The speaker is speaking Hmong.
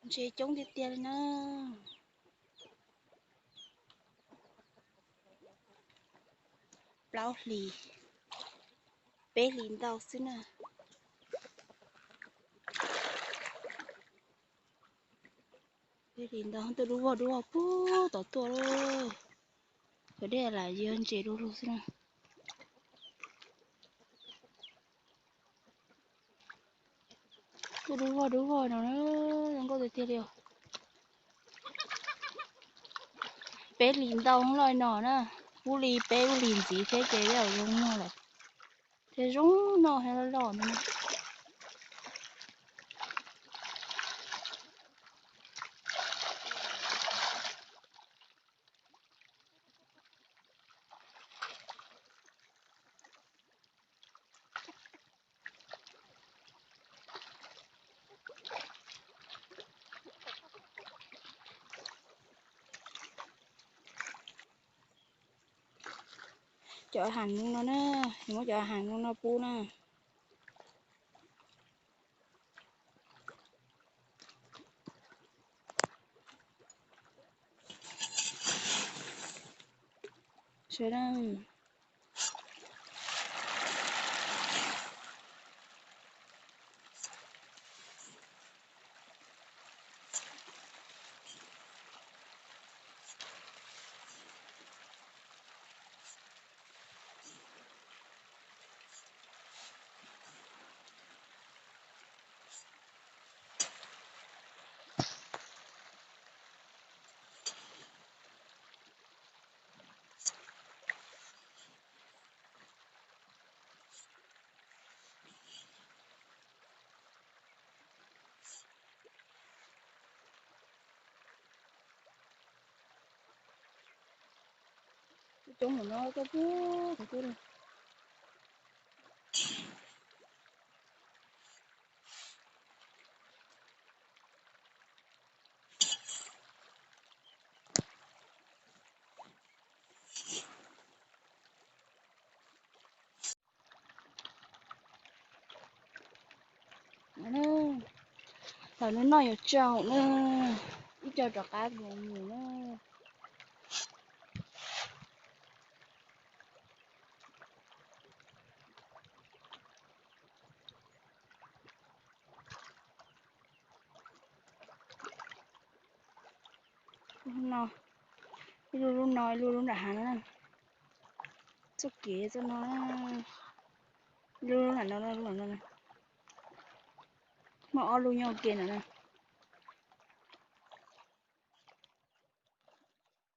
Ntses coob tiag tiag li na. Plaub hlis, peb hlis ntau xwb na. Peb hlis ntau tuaj dub vog dub vog puag tom tuaj lawm. Cov dej lam yog ntses du lug xwb na. Tuaj dub vog dub vog no, zoo nkauj tiag tiag li os. Peb hlis ntau loj no na, ub li peb ub hlis ntxiv thiab ces yeej zoo muag lawm. Thiab zoo no thiab loj loj no. Cov hav no na, muab cov hav no pub na. Sawv daws, coob mus no koj pub kuv twb. Thaum no noj yuav tsaug na, ib co rov qab mus na. No, ib lub lub no, ib lub lub nram hav no. Txoj kev txoj no, ib lub nram no, muaj ob lub nyob ua ke no.